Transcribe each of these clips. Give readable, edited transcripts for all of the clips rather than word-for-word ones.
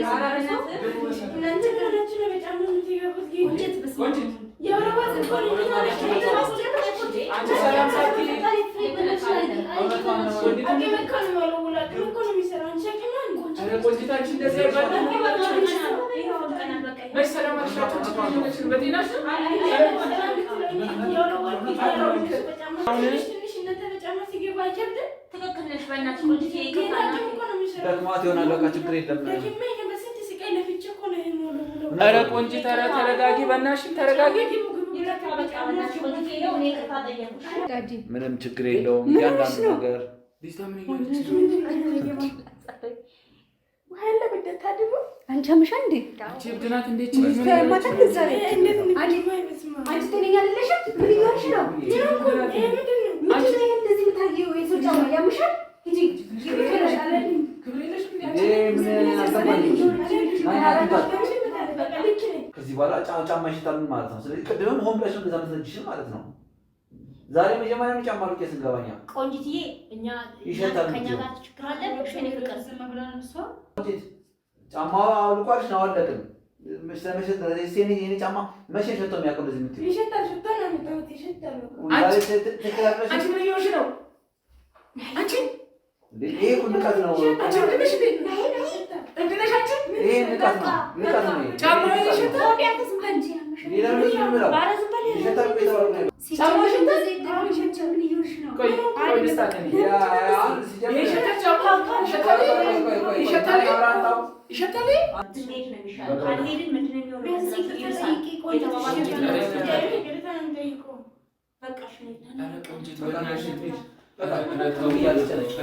እናንተ ከሆናችሁ ነው በጫማ የምትገቡት። ቆንጂት፣ አንቺ ሰላም ሳትይ አቅም እኮ ነው የሚወለውለው፣ አቅም እኮ ነው የሚሰራው። አንቺ አቅም ነው እንዴ? ኧረ ቆንጂት፣ አንቺ እንደዚህ አይባልም። መች ሰላም አልሻቸው? ችግር የለሽም፣ በጤናሽ ነው? ትንሽ ትንሽ እናንተ በጫማ ሲገባ አይከብድም? ትክክል ነሽ። በእናትሽ ቆንጂት፣ ይቅርታ። አቅም እኮ ነው የሚሰራው። ደክሟት ይሆናል። በቃ ችግር የለም። ደክሜ እኔ በስንት ስቃይ ለፍቼ እኮ ነው የምወለውለው። ኧረ ቆንጂት፣ ኧረ ተረጋጊ፣ በእናትሽን ተረጋጊ። ይቅርታ በቃ በእናትሽ ቆንጂት፣ ይኸው እኔ ይቅርታ ጠየኩሽ። ምንም ችግር የለውም። እያንዳንዱ ነገር ልጅቷ ምን እየሆነች ነው? ውሃ ያለበት ታድቦ አንቺ አምሻ እንዴ? አንቺ እብድ ናት እንዴ? ማታ ዛሬ አንቺ ጤነኛ አይደለሽም። ምን እየሆንሽ ነው? ምንድን ነው? ምንድን ነው ይሄ እንደዚህ የምታየው? የሰው ጫማ ያምሻል? ሂጂ። ክብር የለሽም እንዴ አንቺ? ይሄ ምን አልገባኝም። ናይ አትምጣት። ከዚህ በኋላ ጫማ ይሸታል ማለት ነው። ስለዚህ ቅድምም ሆን ብለሽ ነው እንደዛ መሰለችሽን ማለት ነው። ዛሬ መጀመሪያ ነው ጫማ ሩቄ ስንገባኛ ቆንጂትዬ፣ እኛ ይሸታል። ከእኛ ጋር ችግር አለብሽ የእኔ ፍቅር? ዝም ብለን እሷ ቆንጂት፣ ጫማ አውልቋልሽ ነው አወለቅን። ስለመሸጥ የኔ ጫማ መቼ ሸቶ የሚያውቀው እንደዚህ የምትይው? ይሸታል። ሽቶ ነው የምታዩት። ይሸታል። ዛሬ ትክክል አይደለሽም። አንቺ ምን እየሆንሽ ነው? አንቺ እንዴ፣ ይሄ እኮ ንቀት ነው። አንቺ እብድ ነሽ እንዴ? እብድ ነሽ አንቺ? ይሄ ንቀት ነው። ንቀት ነው። ይሄ ጫማ ይሸታል። ሌላ ምንድን ነው የምለው? ኧረ ዝም በል። ይሸታል እኮ የተባለው ነው። ጫማ ይሸታል? ምን እየሆንሽ ነው? ቆይ ቆይ፣ ደስታ ነኝ። ያ አሁን ሲጀምር ይሸታል፣ ጫማ ይሸታል፣ ይሸታል፣ ይሸታል። ብንሄድ ነው የሚሻለው። ካልሄድን ምንድን ነው የሚሆነው? ቢያንስ ይቅርታ ጠይቂ ቆንጂት። ይቅርታ እንጠይቀው። በቃ እሺ፣ እንሂድ። ኧረ ቆንጂት፣ በእናትሽን በቃ ተው እያለች ነች።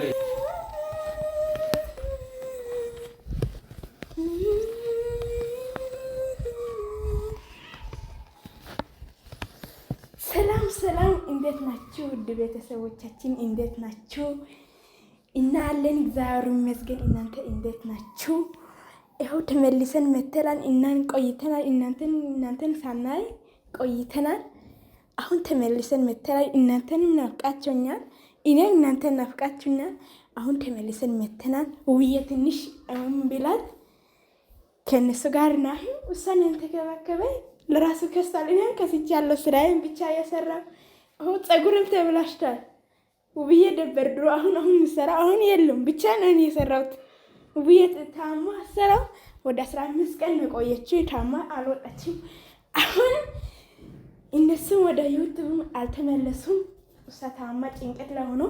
ሰላም ሰላም፣ እንዴት ናችሁ? ውድ ቤተሰቦቻችን እንዴት ናችሁ? እና አለን እግዚአብሔር ይመስገን። እናንተ እንዴት ናችሁ? ይኸው ተመልሰን መተላል። እናን ቆይተናል። እናንተን ሳናይ ቆይተናል። አሁን ተመልሰን መተላል። እናንተንም ናፍቃችሁኛል፣ እኔም እናንተን ናፍቃችሁኛል። አሁን ተመልሰን መተናል። ውብዬ ትንሽ ብላት ከእነሱ ጋር ናሂ እሷን ያንተከባከበ ለራሱ ከሳል። እኔም ከስቻለሁ። ስራዬን ብቻ የሰራ አሁን ፀጉርም ተብላሽቷል። ውብዬ ደበር ድሮ አሁን አሁን ምሰራ አሁን የለም ብቻ ነው እኔ የሰራሁት። ውብዬ ታማ ሰራው ወደ 15 ቀን ነው የቆየችው። ታማ አልወጣችም። አሁን እነሱም ወደ ዩቱብም አልተመለሱም። እሷ ታማ ጭንቀት ላይ ሆኖ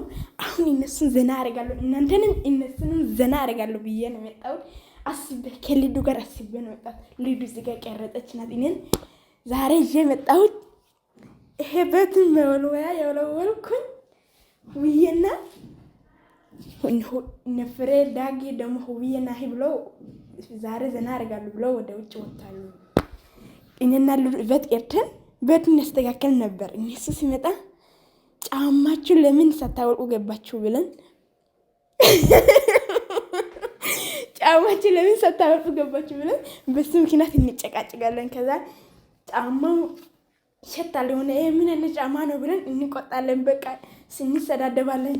አሁን እነሱን ዘና አደርጋለሁ፣ እናንተንም እነሱንም ዘና አደርጋለሁ ብዬ ነው የመጣሁት። አስቤ ከሊዱ ጋር አስቤ ነው የመጣሁት። ሊዱ እዚህ ጋር ቀረጠች ናት። እኔን ዛሬ ይዤ የመጣሁት ይሄ ቤቱን መወልወያ የወለወልኩኝ ውዬና እነ ፍሬ ዳጊ ደግሞ ውዬና ሂ ብለው ዛሬ ዘና አደርጋለሁ ብለው ወደ ውጭ ወጥታሉ። እኔና ሊዱ ቤት ቀርተን ቤቱን ያስተካከል ነበር። እነሱ ሲመጣ ጫማችሁ ለምን ሳታወልቁ ገባችሁ ብለን ጫማችሁ ለምን ሳታወልቁ ገባችሁ ብለን በሱ ምክንያት እንጨቃጭቃለን። ከዛ ጫማው ይሸታል የሆነ ይሄ ምን አይነት ጫማ ነው ብለን እንቆጣለን። በቃ ስንሰዳደባለን።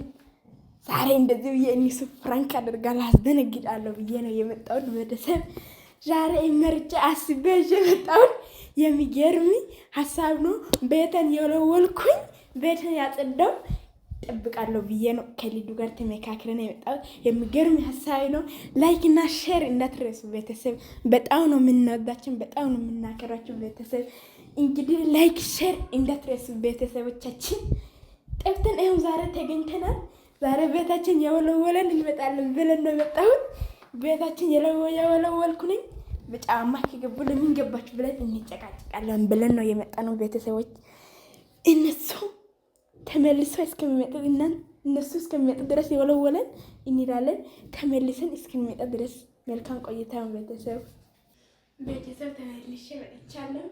ዛሬ እንደዚህ ብዬ እነሱ prank አደርጋለሁ አስደነግጣለሁ ብዬ ነው የመጣሁት። ቤተሰብ ዛሬ መርጬ አስቤ ይዤ የመጣሁት የሚገርም ሀሳብ ነው። ቤተን የወለወልኩኝ ቤተን ያጸዳው ጠብቃለሁ ብዬ ነው ከሊዱ ጋር ተመካክረን የመጣሁት። የሚገርም ሀሳብ ነው። like እና share እንዳትረሱ ቤተሰብ። በጣም ነው የምንወዳችን፣ በጣም ነው የምናከራችሁ ቤተሰብ። እንግዲህ like share እንዳትረሱ ቤተሰቦቻችን። ጠፍተን ይኸው ዛሬ ተገኝተናል። ዛሬ ቤታችን የወለወለን እንመጣለን ብለን ነው የመጣሁት። ቤታችን የወለወልኩ ነኝ። በጫማ ከገቡ ለምን ገባችሁ ብለን እንጨቃጨቃለን ብለን ነው የመጣ ነው ቤተሰቦች። እነሱ ተመልሰው እስከሚመጡ እና እነሱ እስከሚመጡ ድረስ የወለወለን እንላለን። ተመልሰን እስከሚመጣ ድረስ መልካም ቆይታ ቤተሰብ። ቤተሰብ ተመልሼ መጥቻለሁ።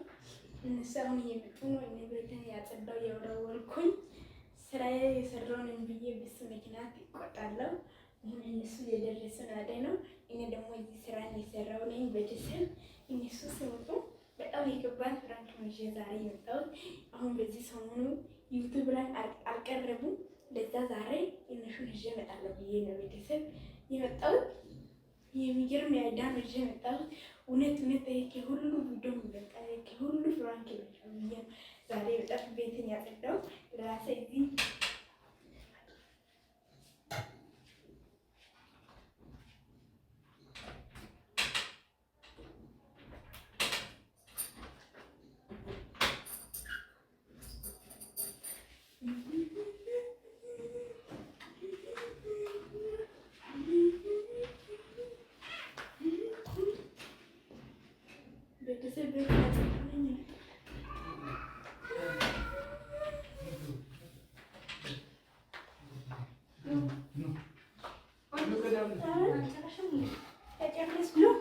እነሱ አሁን እየመጡ ነው። እኔ ቤትን ያጸዳው የወለወልኩኝ ስራዬ የሰራውን ብዬ ብስ ምክንያት ይቆጣለሁ። አሁን እነሱ የደረሰን አደ ነው። እኔ ደግሞ እዚህ ስራን የሰራው ነኝ። ቤተሰብ እነሱ ሲመጡ በጣም የገባን prank ነው ይዤ ዛሬ የመጣሁት። አሁን በዚህ ሰሞኑ ዩቱብ ላይ አልቀረቡም። ለዛ ዛሬ እነሱን ይዤ እመጣለሁ ብዬ ነው ቤተሰብ የመጣሁት። የሚገርም idea ነው ይዤ የመጣሁት። እውነት እውነት ከሁሉ ቪዲዮ የሚበልጣል፣ ከሁሉ prank ይበልጣል ብዬ ነው ዛሬ በጣም ቤትን ያጸዳሁት ለራሴ እዚህ። ቤተሰብ ቤት ያጸዳሁኝ። ተጨረስኩ ነው።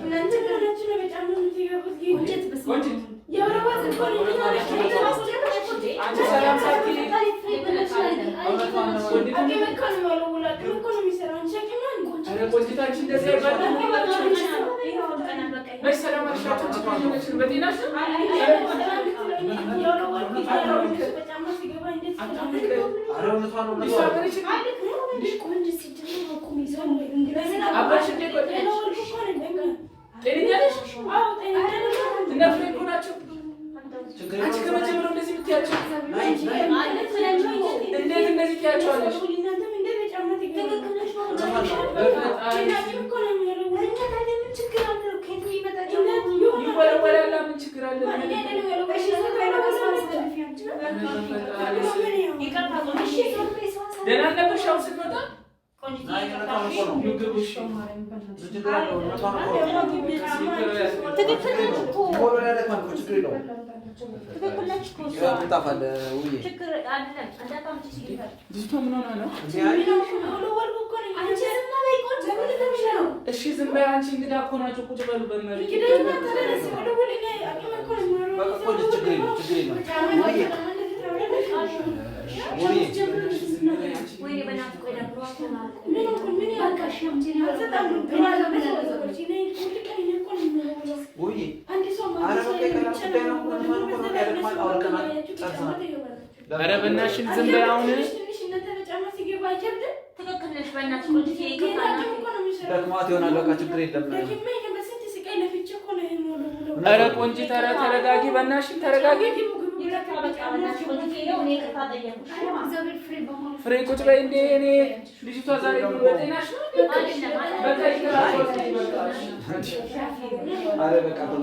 እናንተ ሆናችሁ ነው በጫማ የምትገቡት? የወረወት እኮ ነው። አንቺ ሰላም ሳትይ አቅም እኮ ነው የሚወለውለው፣ አቅም እኮ ነው የሚሰራው። አንቺ አቅም ነው እንዴ? ኧረ ቆንጂት፣ አንቺ እንደዚህ አይባልም። መች ሰላም አልሻቸው? ችግር የለሽ ነው፣ በጤናሽ ነው? በጫማ ሲገባ እንዴት ሰላም? ኧረ እውነቷን ነው፣ እሷ እውነቷን ነው። ምንሽ አባሽ እንዴ? ቆይ ጤነኛ ነሽ? እነ ፍሬ እኮ ናቸው። ችግር አንቺ የለውም። ከመጀመሪያው እንደዚህ የምትያቸው ናይ ናይ። እንዴት እንደዚህ ትያቸዋለሽ? በፈጣሪ ይወለወላል። ምን ችግር አለ? ደህና አልነበርሽ አሁን ስትመጣ? ናይ እውነቷን እኮ ነው። ምግቡ እሺ። ምን ችግር አለው? እውነቷን እኮ ነው። ትክክል ነች እኮ። መወልወል ያደክማል እኮ፣ ችግር የለውም። ትክክል ነች እኮ እሷ። ምንጣፍ አለ ውዬ። ችግር አይደለም። እንዳታምጪ slipper። ልጅቷ ምን ሆና ነው? እንዴ አይ አንቺ ዝም በይ ቆንጆ። እሺ ዝም በይ አንቺ። እንግዳ እኮ ናቸው። ቁጭ በሉ በመሬት። በቃ ቆንጆ፣ ችግር የለውም፣ ችግር የለውም። ውብዬ ውብዬ። ወይኔ በእናትህ ቆይ ደብሯት ይሆናል። ውብዬ፣ ኧረ በቃ የቀላል ጉዳይ ነው። እውነቷን እኮ ነው። ያደክማል። አውልቀናል፣ ጨርሰናል። ኧረ በእናትሽን ዝም በይ አሁን። ትክክል ነሽ በእናትሽ ቆንጆ። ይቅርታ ደክሟት ይሆናል። በቃ ችግር የለም። ኧረ ቆንጂት፣ ኧረ ተረጋጊ፣ በእናትሽን ተረጋጊ። ይቅርታ በቃ በእናትሽ ቆንጆ ነው። እኔ ይቅርታ ጠየኩሽ። ፍሬ ቁጭ በይ እንዴ። እኔ ልጅቷ ዛሬ ምን በጤናሽ ነው? አይደለም አይደለም። በቃ ይቅር አትወስጂ፣ በቃ እሺ። ኧረ በቃ ተው።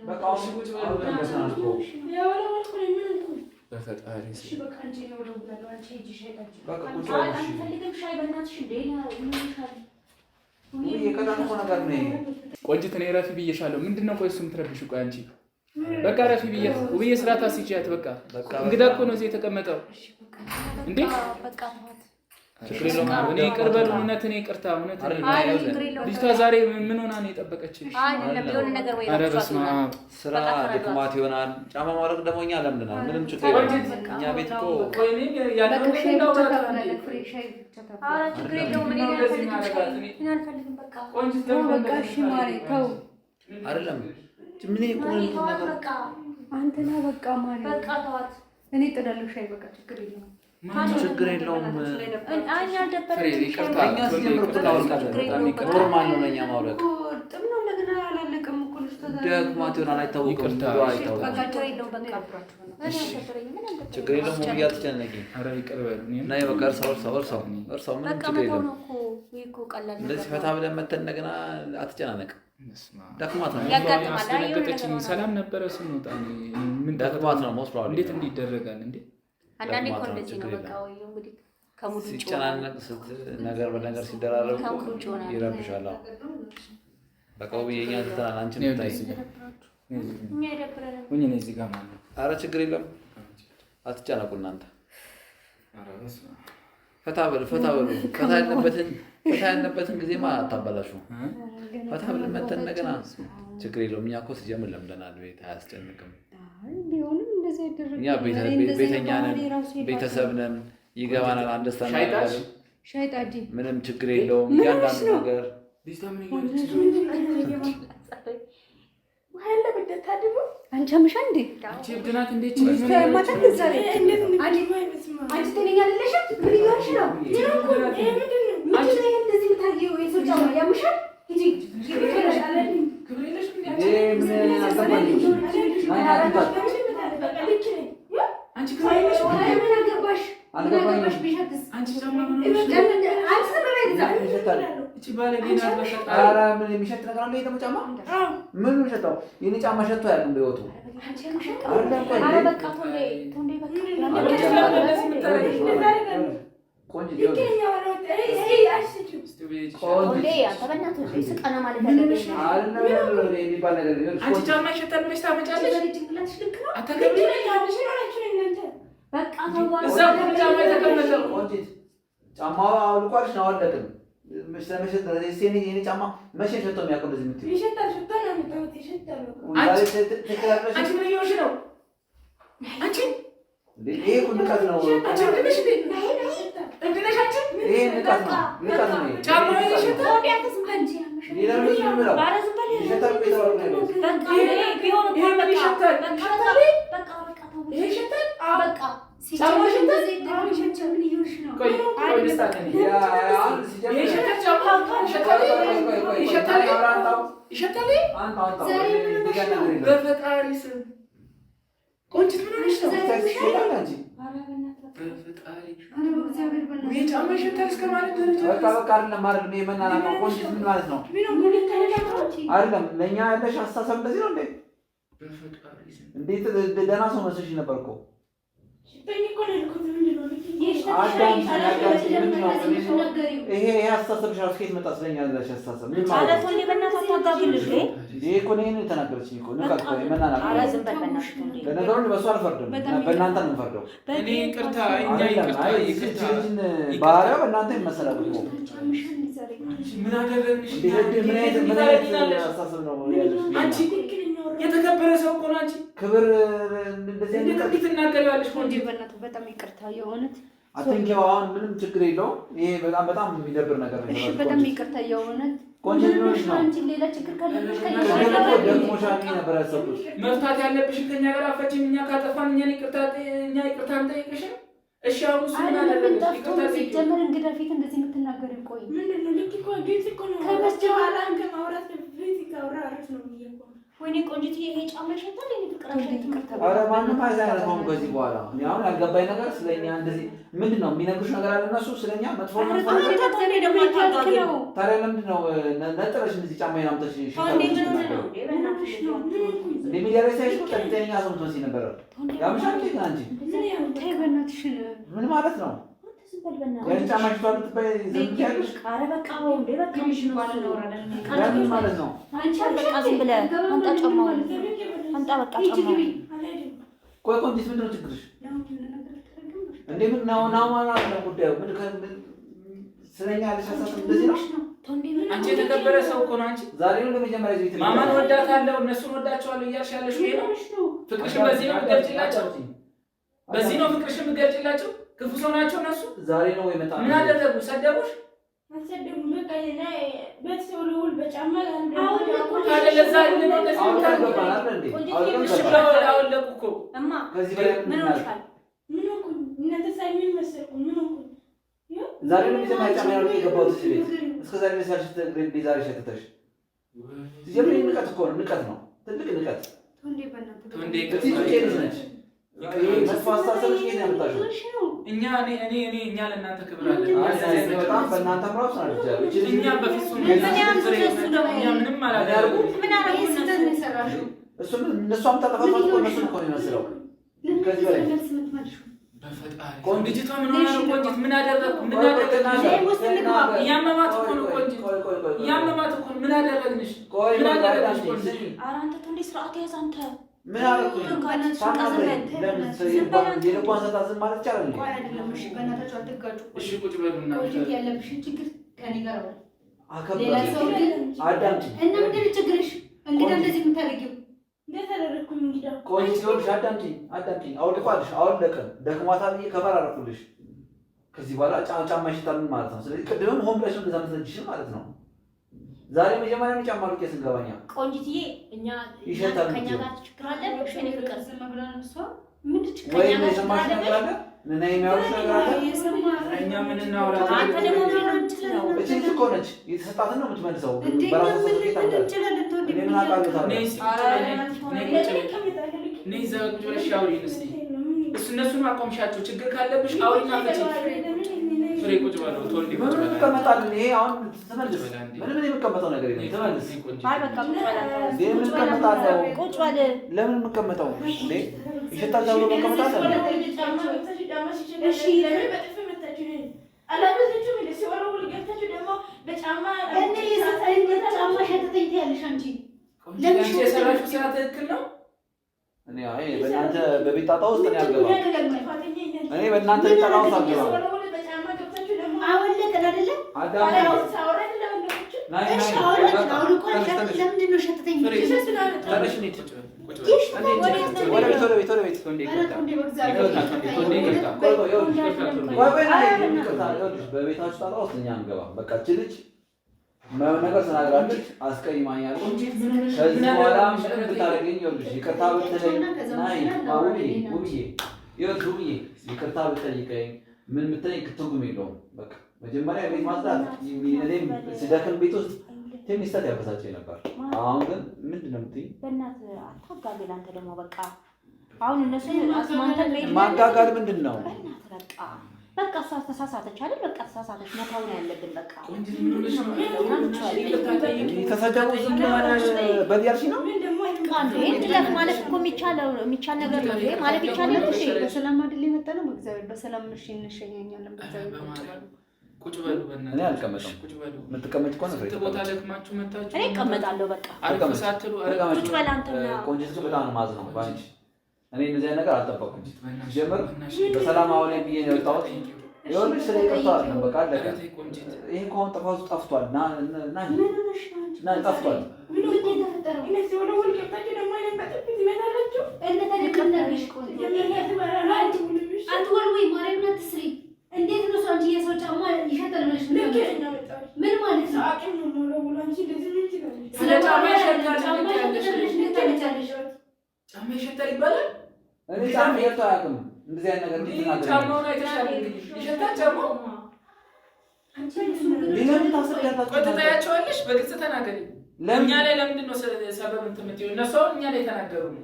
በቃ አሁን ቁጭ በሉ። አሁን ደርሰናል እኮ። በፈጣሪ ስም። በቃ ቁጭ በሉ እሺ። አልፈልግም ሻይ በእናትሽ እንዴ ምን ይሻል? ውብዬ የቀላል እኮ ነገር ነው ይሄ። ቆንጂት እኔ ረፊ ብዬሻለሁ። ምንድን ነው ቆይ እሱ የምትረብሽ? ቆይ አንቺ በቃ ረፊ ብዬ ውብዬ ስርዓት አስይዣት። በቃ በቃ እንግዳ እኮ ነው እዚህ የተቀመጠው እንዴ። በቃ ተዋት። ችግር የለውም። እኔ ይቅር በሉ። እውነት እኔ ይቅርታ፣ እውነት እኔ አይ ችግር የለውም። ልጅቷ ዛሬ ምን ሆና ነው የጠበቀችሽ? አይደለም የሆነ ነገር ወይ ኧረ በስመ አብ። ስራ ድክማት ይሆናል። ጫማ ማውለቅ ደግሞ እኛ ለምደናል። ምንም ችግር የለውም። እኛ ቤት እኮ ቆይ እኔ ያለውን ነገር እንዳውራት ነው እንዴ? ኧረ ችግር የለውም። እኔ አልፈልግም ሻይ። እኔ አልፈልግም በቃ ቆንጂት ለምን በቃ እንደዚህ እሺ ማሬ ተው። አይደለም ምን እኮ ማሪ ተዋት ነገር በቃ አንተ ና በቃ ማሬ። በቃ ተዋት። እኔ ጥላለሁ ሻይ በቃ ችግር የለውም። ችግር የለውም። እኔ አልደበረኝም። ፍሬ ይቅርታ፣ እኛ ሲጀምር እኮ እናወልቃለን። በጣም ይቅርታ። normal ነው ለእኛ ማውለቅ። እርጥብ ነው እንደገና አላለቀም እኮ ልጅቷ ዛሬ። ደክሟት ይሆናል አይታወቅም። ይቅርታ። ምግቧ አይታወቅም። በቃ ችግር የለውም በቃ እኔ አልደበረኝም። ምን አልደበረኝም። ችግር የለውም። ውብዬ አትጨነቂ። ኧረ ይቅር በሉ። እኔም እና በቃ እርሳው፣ እርሳው፣ እርሳው፣ እርሳው። ምንም በቃ ችግር መተው የለውም። ነው እኮ ይህ እኮ ቀላል እንደዚህ ነገር ፈታ ነው። ብለን መተን እንደገና አትጨናነቅ። በስመ አብ። ደክሟት ነው። ያጋጥማል። አይ የሆነ አስደነገጠችኝ። ነገር ሆነ። ሰላም ነበረ ስንወጣ። እኔ ምን ደክሟት ነው most probably። እንዴት እንዲህ ይደረጋል እንዴ? አንዳንዴ እኮ ደክሟት ነው፣ እንደዚህ ነው። ችግር በቃ የለም። ወይ እንግዲህ ከ mood ውጭ ይሆናል። ሲጨናነቅ ነገር በነገር ሲደራረብ እኮ ከ mood ውጭ ይሆናል። ይረብሻል። አዎ በቃ ውብዬ እኛ ትተናል። አንቺን እኔ ብታይ እዚህ ጋር እኛ አይደብረንም። ሁኚ፣ እኔ እዚህ ጋር ማለት ነው። አረ ችግር የለም። አትጨነቁ እናንተ። ኧረ በስመ አብ። ፈታ በሉ፣ ፈታ በሉ። ፈታ ያልንበትን ጊዜማ አታበላሹ። ፈታ ብለን መተን እንደገና ችግር የለውም። እኛ እኮ ሲጀምር ለምደናል። ቤት አያስጨንቅም። አይ ቢሆንም እንደዚህ አይደረግም። እኛ እኔ እንደዚህ ቤተኛ አይነት ነን፣ ባህሪ ራሱ የላትም። ቤተሰብ ነን፣ ይገባናል። understand ሻይ ጣልሽ? እናደርጋለን። ሻይ ጣጂ ምንም ችግር የለውም። ምን እያንዳንዱ ሆነሽ ነው? ነገር ልጅቷ ምን እየሆነች ነው? ውሃ የለም እንደ ታድቦ። አንቺ አምሻል እንዴ? አንቺ እብድ ናት እንዴ? አንቺ ጤነኛ አይደለሽም። ምን እየሆንሽ ነው? ምንድን ነው እንደዚህ የምታየው? የሰው ጫማ ያምሻል? ሂጂ። ክብር የለሽም እንዴ? አንቺ ክብር የለሽም። ምን አገባሽ? ምን አገባሽ? ቢሸትስ? አንቺ ጫማ ምን ሆነሽ ነው? አንቺ ዝም በይ እዛ። እቺ ባለጌ ናት። በፈጣሪ ኧረ ምን የሚሸት ነገር አለ? ይሄ ደግሞ ጫማ ምን ነው የሚሸተው? የኔ ጫማ ሸቶ አያውቅም በሕይወቱ። አንቺ ያምሻል? አይደለም ቆይ ኧረ በቃ ቶንዴ ቶንዴ በቃ ቆንጆ ቶንዴ አንተ በእናትህ ስቀና ማለት ያለብህ የሚባል ነገር አንቺ ጫማ ይሸታል ብለሽ ታመጫለሽ? ጭንቅላትሽ ልክ ነው። አታከብሪም? በቃ ተው። እዛ እኮ ጫማ የተቀመጠው ቆንጂት ጫማው አውልቋልሽ ነው አወለቅም። የኔ ጫማ መቼ ሸቶ የሚያውቀው እንደዚህ የምትይው? አንቺ ምን እየሆንሽ ነው? አንቺ ይሄ እኮ ንቀት ነው። አንቺ እብድ ነሽ እንዴ? እብድ ነሽ አንቺ? ይሄ ንቀት ነው። ንቀት ነው። ጫማው ይሸታል። ሌላ ምንድን ነው የምለው? ኧረ ዝም በል። ይሸታል እኮ የተባለው ነው ያለው። በቃ ቢሆን እኮ ይሄ ምን በቃ ይሸታል? በቃ በቃ በቃ ተው። ይሄ ይሸታል? በቃ ጫማው ይሸታል? ምን እየሆንሽ ነው? ቆይ ቆይ ልስጣት እኔ። ያ አሁን ሲጀምር ይሄ ይሸታል ጫማ? ይሸታል? ቆይ ቆይ ቆይ ይሸታል? አንጣው ይሸታል? አንጣው አንጣው ዛሬ ምን ሆነሽ ነው? በፈጣሪ ስም ቆንጂት ምን ሆነሽ ነው? ይሸታል አንቺ ኧረ በእናትህ በፈጣሪ ኧረ በእግዚአብሔር በእናትህ ይሄ ጫማ ይሸታል እስከ ማለት ደረጃ በቃ በቃ አይደለም አይደለም። ይሄ መናናቅ ነው። ቆንጂት ምን ማለት ነው? አይደለም ለእኛ ያለሽ አስተሳሰብ እንደዚህ ነው እንዴ? በፈጣሪ ስም እንዴት ደህና ሰው መስለሽ ነበር እኮ። ይሄ ይሄ አስተሳሰብሽ እራሱ ከየት መጣ? ስለኛ ያለሽ አስተሳሰብ ምን ኧረ ማለት ነው? ቶንዴ በእናትህ አታጋግል እንዴ። ይሄ እኮ ነው ይሄን የተናገረችኝ እኮ ንቀት እኮ መናናቅ ኧረ ነው። ዝም በል በእናትህ ቶንዴ። ለነገሩ እኔ በእሱ አልፈርድም፣ በእናንተ ነው የምፈርደው። እኔ ይቅርታ እኛ አይደለም ይቅርታ አይ ይቅርታ ልጅን ባህሪዋ በእናንተ ይመሰላል እኮ። አንቺ ምን አደረግንሽ? እንዴት ምን አይነት ምን አይነት አስተሳሰብ ነው ያለሽ? አንቺ የተከበረ ሰው እኮ ነው አንቺ። ክብር እንደዚህ እንዴት አይነት እንዴት ትናገሪዋለሽ? ቆንጆ ቆንጂት በእናትህ በጣም ይቅርታ የእውነት አትንኪው። አሁን ምንም ችግር የለውም። ይሄ በጣም በጣም የሚደብር ነገር ነው። እሺ፣ በጣም ይቅርታ የእውነት ቆንጆ ልጅ ነው። አንቺ ሌላ ችግር ካለብሽ ቅድም እኮ ደክሞሻል ብዬ ነበር ያሰብኩት። መፍታት ያለብሽን ከኛ ጋር አፈችም። እኛ ካጠፋን እኛን ይቅርታ እኛ ይቅርታ አንጠይቅሽም። እሺ አሁን እሱ ምን አይደለም አደረገሽ? ጠፍቶ ይቅርታ ጠይቂው። ሲጀመር እንግዳ ፊት እንደዚህ የምትናገሪው ቆይ ወይኔ ቆንጂት ይሄ ጫማ ይሸታል። የእኔ ፍቅር አይሸትም። ኧረ ማንም አይዛነፈውም ከዚህ በኋላ። እኔ አሁን ያልገባኝ ነገር ስለኛ እንደዚህ ምንድን ነው የሚነግሩሽ ነገር አለ እነሱ ስለኛ መጥፎ መጥፎ ነገር። አንተ ቶንዴ ደግሞ አታጋግል። ታዲያ ለምንድን ነው ነጥለሽ እንደዚህ ጫማዬን አምጥተሽ ሽታ ቶንዴ ምን ሆነህ የምትናገሪው? ነው እንዴ? በእናትህ እንደ ሚዲያ ላይ ሳይሽ እኮ ጤነኛ ሰው የምትመስይ ነበረ። ያምሻል እንዴ ግን አንቺ ተይ በእናትሽን ምን ማለት ነው? ዝም በል በእናትህ። የኔ ጫማ ሽቷል ብትባይ ዝም ትያለሽ? ኧረ በቃ ተው እንዴ በቃ ትንሽ እንኳን እናወራለን። ለምን ማለት ነው? አንቺ በቃ ዝም ብለህ አምጣ ጫማውን፣ አምጣ በቃ ሂጂ ጫማውን። ግቢ። ቆይ ቆንጂት ምንድን ነው ችግርሽ? እንዴ ምን ነው ነው ማለት ነው ጉዳዩ? ምን ስለኛ ያለሽ አስተሳሰብ እንደዚህ ነው? ቶንዴ ምን አንቺ የተከበረ ሰው እኮ ነው አንቺ። ዛሬ ነው ለመጀመሪያ ጊዜ ቤት ማማን ወዳታለሁ እነሱን ወዳቸዋለሁ እያልሽ ያለሽው ይሄ ነው። ፍቅርሽን በዚህ ነው የምትገልጪላቸው? በዚህ ነው ፍቅርሽን የምትገልጪላቸው? ክፉ ሰው ናቸው እነሱ። ዛሬ ነው የመጣ ምን አደረጉ? ሰደቡሽ? ታዲያ ለዛ አይደለም እንደዚህ አሁን የምታደርጊው? ገባን አይደል እንዴ? ቆንጂት አሁን ይሄ እሺ ገባን። ብለው አወለቁ እኮ። እማ ከዚህ በላይ ምን ምን እናድርግ? ሆነሻል? ዛሬ ነው መጀመሪያ ጫማ ያለው የገባሁት እዚህ ቤት። እስከ ዛሬ ድረስ ያልሽት እንዴ ዛሬ ሸተተሽ? ሲጀምር ይሄ ንቀት እኮ ነው፣ ንቀት ነው፣ ትልቅ ንቀት። ቶንዴ በእናትህ ቶንዴ እቺ ጩጬ ልጅ ነች። ይሄ መጥፎ አስተሳሰብሽ ከየት ነው ያመጣሽው? እኛ እኔ እኔ እኔ እኛ ለእናንተ ክብር አለን። አይ አይ በጣም በእናንተም ራሱ ናድጃለሁ። እቺ ልጅ እኛ በፍጹም ምን ያህል እሱ ደግሞ እኛ ምንም ምን አላደረግንም። ያርጉ? ምን አደረጉ ይሄ እነሱ? ስህተት ነው የሰራሽው። እሱም እነሷም ታጠፋፋት እኮ እነሱን እኮ ነው የሚመስለው። ከዚህ በላይ መልስ የምትመልሺው በፈጣሪ ቆንጂት። ልጅቷ ምን ሆና ነው? ቆንጂት ምን አደረግኩ? ምን አደረግንሽ? ውስጥ እንግባ። እያመማት እኮ ነው ቆንጂት፣ ቆይ ቆይ ቆይ ቆይ እያመማት እኮ ነው። ምን አደረግንሽ? ቆይ ምን ቆይ አደረግንሽ? አዳምጪኝ፣ ቆንጂት ስሚ። ኧረ አንተ ቶንዴ ስርዓት ያዝ አንተ። ምን አደረኩኝ? ታናግረኝ። ለምን የልቧን ሰጣ ዝም ማለት ይቻላል እንዴ? ቆይ አይደለም። እሺ በእናታችሁ አትጋጩ። እሺ ቁጭ በሉ እናንተ። ቆንጂት ያለብሽን ችግር ከኔ ጋር አውሪ። ሌላ አከብራለሁ። ሰው ግን አዳምጪኝ። እና ምንድን ነው ችግርሽ? እንግዳ እንደዚህ የምታደርጊው ቆንጂት ይኸውልሽ፣ አዳምጪኝ አዳምጪኝ። አውልቋልሽ፣ አወለቅን ደክሟታል ብዬ ከበር አደረኩልሽ። ከዚህ በኋላ ጫማ ይሸታል ምን ማለት ነው? ስለዚህ ቅድምም ሆን ብለሽ ነው እንደዛ የምትነጅሽን ማለት ነው። ዛሬ መጀመሪያ ነው ጫማ አውልቄ ስንገባኛ ቆንጂትዬ፣ እኛ ይሸታል ከኛ የምትይው። ጋር ችግር አለብሽ? የእኔ ፍቅር ዝም ብለን እሷ ምንድን ችግር ወይ ከእኛ ጋር የሰማሽ ችግር ነገር አለ? እና የሚያወሩሽ ነገር አለ? እኛ ምን እናውራ? አንተ ደግሞ ምን ነው የምትለው? እቺ ልጅ እኮ ነች የተሰጣትን ነው የምትመልሰው። እንዴ በራሷ ምን ሰርቲፊኬት አምጣለች። እንችላለን? ተወንድ እኔ ምን አውቃለሁ ታዲያ? ነይ እስኪ ቁጭ በይ፣ ነይ ቁጭ በይ። ነይ እዛ ቁጭ ብለሽ አውሪን እስኪ። እሱ እነሱን አቆምሻቸው። ችግር ካለብሽ አውሪና ፍቺ። ፍሬ ቁጭ በለው፣ ቶንዲ ቁጭ ምንም በለው። እንቀመጣለን። ይሄ አሁን ትመልስ። ምንም እኔ የምቀመጠው ነገር የለም። ትመልስ። አይ በቃ ቁጭ በል አንተ። እንዴ ምን እቀመጣለሁ? ቁጭ በል። ለምን የምቀመጠው? እንዴ ይሸታል ተብሎ መቀመጥ አለ እንዴ? ጫማ ሸተተኝ ትያለሽ አንቺ። ቆንጂት፣ አንቺ የሰራሽው ስራ ትክክል ነው? እኔ አይ በእናንተ በቤት ጣጣ ውስጥ እኔ አልገባም። እኔ በእናንተ ቤት ጣጣ ውስጥ አልገባም። አወለቅን አይደለ? አዳም ናይ እሺ ናይ አወለቅን። በቃ አውልቆ ተነሽ ተነሽ ለምንድን ነው ሸተተኝ? ፍሬ ተነሽ እንሂድ። ቁጭ በል፣ ቁጭ በል። እንሂድ። ወደ ቤት ወደ ቤት ወደ ቤት። ቶንዲ ኧረ ይቅርታ፣ ተወንዴ በእግዚአብሔር ይቅርታ፣ ቶንዲ፣ ቶንዲ ይቅርታ። ቆይ ቆይ ይኸውልሽ፣ ይቅርታ፣ ቶንዲ። ቆይ ቆይ ናይ ይቅርታ፣ ይኸውልሽ በቤታችሁ ጣጣ ውስጥ እኛ አንገባም። በቃ እቺ ልጅ ነገር ተናግራለች፣ አስቀይማኛለች። ቆንጂት ምን ሆነሽ? ከዚህ ምን በኋላ አደረግሽ? ምንም ብታደርገኝ ይኸውልሽ ይቅርታ ብትለኝ ናይ ውብዬ ውብዬ ይኸውልሽ ውብዬ ይቅርታ ብትጠይቀኝ ምን ብትለኝ ትርጉም የለውም። በቃ መጀመሪያ ቤት ማጽዳት እኔም ስደክም ቤት ውስጥ ትንሽ ሰት ያበሳጨኝ ነበር። አሁን ግን ምንድን ነው የምትይኝ? በእናትህ አታጋግል። አንተ ደግሞ በቃ አሁን እነሱን አስማምተን መሄድ ማጋጋል ምንድን ነው? በእናትህ በቃ በቃ እሷ ተሳሳተች አይደል? በቃ ተሳሳተች፣ መተው ነው ያለብን። በቃ ቆንጂት ምን ሆነሽ ነው? ይቅርታ ጠይቂ። ተሰደቡ ዝም በል ያልሽኝ ነው? በቃ እንዴ እንለፍ ማለት እኮ የሚቻለው የሚቻል ነገር ነው። ይሄ ማለት ይቻላል እንዴ? በሰላም አይደል የመጣ ነው? በእግዚአብሔር በሰላም እሺ እንሸኛኛለን። በእግዚአብሔር ቁጭ በሉ። ቁጭ በሉ በእናትህ። እኔ አልቀመጥም። ቁጭ በሉ። የምትቀመጭ ከሆነ ፍሬ ስንት ቦታ ደክማችሁ መታችሁ። እኔ እቀመጣለሁ። በቃ አሪፍ ተቀመጭ። ሳትሉ ኧረ ተቀመጭ። ቁጭ በል አንተና ቆንጂት ግን በጣም ነው የማዝነው በአንቺ። እኔ እንደዚህ አይነት ነገር አልጠበቅኩም። ቆንጂት በእናትሽ፣ ጀምር በእናትሽ። በሰላም አውለኝ ብዬ ነው የወጣሁት። ይኸውልሽ ስለ ይቅርታ አይደለም፣ በቃ አለቀ። ኧረ ተይ ቆንጂት። ይሄ እኮ አሁን ጥፋቱ ጠፍቷል። ና ና ምን ሆነሽ ነው አንቺ? ና ጠፍቷል። ምንድን ነው የተፈጠረው? እነ ታዲያ ምን ላድርግሽ? ቆንጆ አትወልወይ፣ ማርያምን አትስሪ። እንዴት ነው ሰው አንቺ የሰው ጫማ ይሸጣል ብለሽ ምን ማለት ነው? ስለ ጫማ ይሸታል ጫማ ትያለሽ። ይሸጣል ብለሽ እንዴት ታመጫለሽ? ጫማ ይሸታል ይባላል? እኔ ጫማ ሸቶ አያውቅም። እንደዚህ አይነት ነገር እንዴት ትናገሪያለሽ? ጫማውን አይተሻል እንግዲህ። ይሸታል ጫማው። አንቺ ለምን ታስረዳላችሁ? ቆይ ትታያቸዋለሽ። በግልጽ ተናገሪ። ለምን እኛ ላይ ለምንድን ነው ሰበብ እንትን የምትይው? እነሱ አሁን እኛ ላይ የተናገሩ ነው፣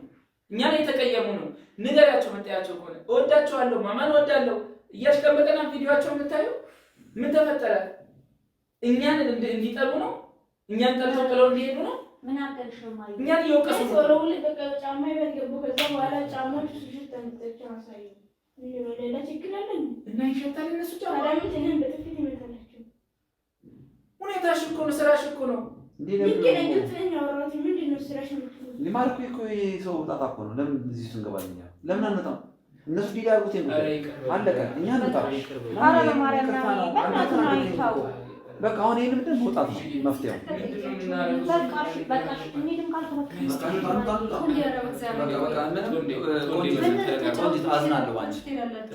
እኛ ላይ የተቀየሙ ነው። ንገሪያቸው። መጠያቸው ከሆነ እወዳቸዋለሁ፣ ማማን እወዳለሁ እያልሽ ቀን በቀን ቪዲዮቸው የምታየው ምን ተፈጠረ? እኛን እንዲጠሉ ነው? እኛን ጠልተው ጥለው እንዲሄዱ ነው? ምን አድርገሽ ነው ማለት እኛን እየወቀሱ ነው። እና ይሸታል እነሱ ጫማ። ሁኔታሽ እኮ ነው፣ ስራሽ እኮ ነው። እንዴ ለምን ሊማር እኮ እኮ ይሄ ሰው ጣጣ እኮ ነው። ለምን እዚህ ውስጥ እንገባለን እኛ? ለምን አንወጣም? እነሱ deal ያድርጉት ይሄን ኧረ ጉዳይ። ይቅር በሉ። አለቀ። እኛ እንውጣ። ይቅር በሉ። ኧረ በማርያም ይቅርታ ነው። በእናትህ ነው አይተው። በቃ አሁን ይሄን ምንድን መውጣት ነው መፍትሄው። ምንድን ነው የምናደርገው? በቃ እሺ፣ በቃ እሺ፣ እንሂድም ካልክ በቃ በቃ እንውጣ፣ እንውጣ፣ እንውጣ። በቃ በቃ ምንም ቆንጂት ቆንጂት አዝናለሁ በአንቺ።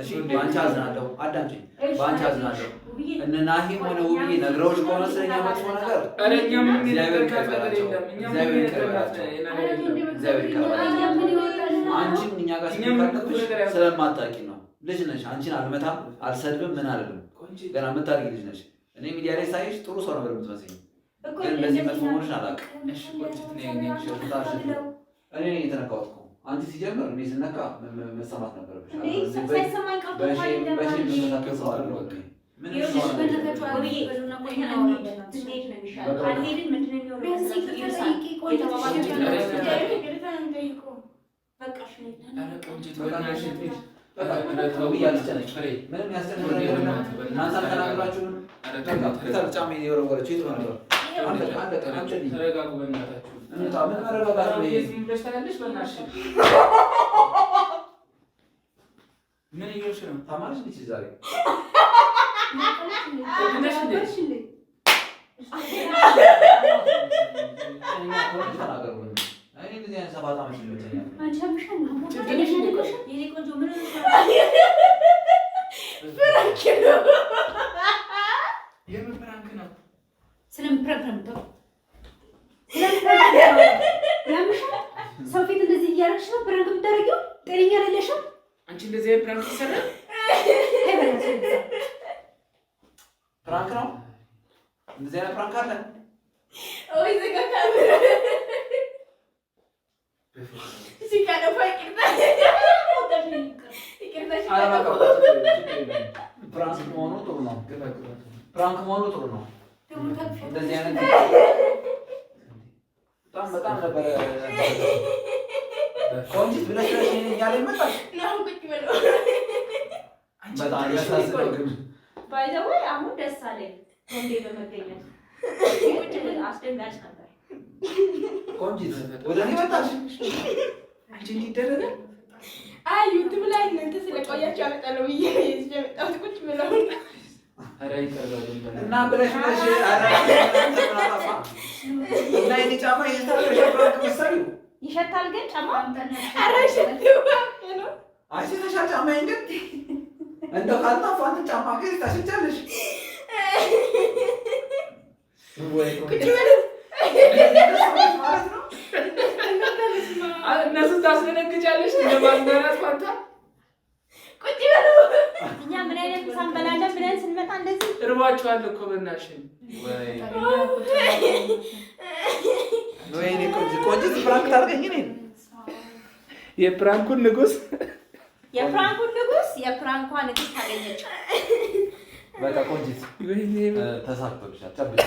እሺ በአንቺ አዝናለሁ። አዳምጪኝ። በአንቺ አዝናለሁ። እነ ናሂም ሆነ ውብዬ ነግረውሽ ከሆነ ስለኛ መጥፎ ነገር ኧረ እኛ ምንም እግዚአብሔር የነገርናት ነገር ይቅር የለም። እኛ ምንም እግዚአብሔር ይቅር የነገርናት በላቸው። ነገር የለም። እግዚአብሔር ይቅር በላቸው። አንቺም እኛ ጋር እኛ ምንም ሲካለብሽ ነገር ያልኩት ስለማታውቂ ነው። ልጅ ነሽ። አንቺን አልመታም፣ አልሰድብም፣ ምን አልልም። ቆንጂት ገና የምታድጊ ልጅ ነሽ። እኔ ሚዲያ ላይ ሳይሽ ጥሩ ሰው ነበር የምትመስይኝ፣ ግን እንደዚህ መጥፎ መሆንሽን አላውቅም። እሺ ቆንጂት ነይ ነይ እኔ ነኝ የተነካሁት እኮ አንቺ ሲጀምር እኔ ስነካ መሰማት ነበረብሽ። እንዴ ሳይሰማኝ ቀርቶ እኮ አይደለም በ shame አልሽ። የምመሳከል ሰው አይደለሁም እኔ። ምንም ይኸውልሽ ሰው አይደለሁም። በእናታችሁ ውብዬ፣ አረፍ በሉና ቆይ እኛ እናውራ። እንሂድ። እንሂድ ነው የሚሻለው። ካልሄድን ምንድን ነው የሚሆነው? ቢያንስ ይቅርታ ጠይቂ። ቆንጆ በቃ እሺ እንሂድ። ኧረ ቆንጂት በቃ በእናትሽ እንሂድ። ኧረ በቃ ተው ውብዬ አትጨነቂ። ፍሬ ምንም ያስጨንቅ ነገር የለም። እናንተ አልተናገራችሁም። ኧረ በቃ ተው፣ ፒተር ጫማ የወረወረችው የቱ ነበር? አለቀ፣ አለቀ። አምጪልኝ። ተረጋጉ በእናታችሁ። እንውጣ። ምን መረጋጋት ነው ይሄ? ዝም ብለሽ ታያለሽ። በእናትሽ ምን እየሆንሽ ነው? ታማለች እንዴ ዛሬ? ነሽ እንዴ? ጤነኛ ከሆነች ተናገሩ። እኔ እንደዚህ አይነት ሰባት ዓመት ይመቸኛል። አንቺ አምሻል ጭንቅልሽ እንዴ? የኔ ቆንጆ ምን ሆነሽ ነው? prank ነው። የምን prank ነው? ስለምን prank ነው የምታወራው? Prank ይሰራል። Prank ነው። እንደዚህ አይነት prank አለ ወይ? ዘጋ ካሜራ። እሺ ካጠፋ ይቅርታ፣ ይቅርታ። እሺ ኧረ በቃ ካጠፋ በቃ ችግር የለም። Prank መሆኑ ጥሩ ነው። Prank መሆኑ ጥሩ ነው። እንደዚህ አይነት በጣም በጣም ነበረ። ቆንጂት ብለሽ ብለሽ እኛ ላይ መጣሽ። ነው አሁን ቁጭ በሉ። በጣም ያሳዝነው ግን By the way አሁን ደስ አለኝ ወንዴ በመገኘት፣ ግን አስደንጋጭ ነበር። ቆንጂት ወደ እኔ መጣሽ። አንቺ እንዲህ ይደረጋል? አይ YouTube ላይ እናንተ ስለቆያችሁ አመጣለሁ ብዬ ነው ይዤ የመጣሁት። ቁጭ ብለው ኧረ ይቅር በሉን። እና ብለሽ ብለሽ ኧረ አንተ ምን አጠፋ? እና የኔ ጫማ ይሽታል prank መሰሪው ይሸታል ግን ጫማ። ኧረ ሽቱ ነው። አሽተሻል ጫማዬን ግን እንደው ካልጠፋ አንተ ጫማ ግን ታሽቻለሽ ወይ? ቁጭ በሉ። ማለት ነው። እነሱን ታስደነግጫለሽ ለማዝናናት ፋንታ። ቁጭ በሉ። እኛ ምን አይነት ምሳ እንበላለን ብለን ስንመጣ እንደዚህ። እርቧችኋል እኮ በእናትሽን። ወይኔ ቆንጂት፣ ቆንጂት prank ታደርገኝ እኔን? የ prank ኡን ንጉስ። የ prank ኡን ንጉስ፣ የ prank ኳ ንግስት ታገኘችው። በቃ ቆንጂት ወይኔ ተሳክቶልሻል። ጨብጭ።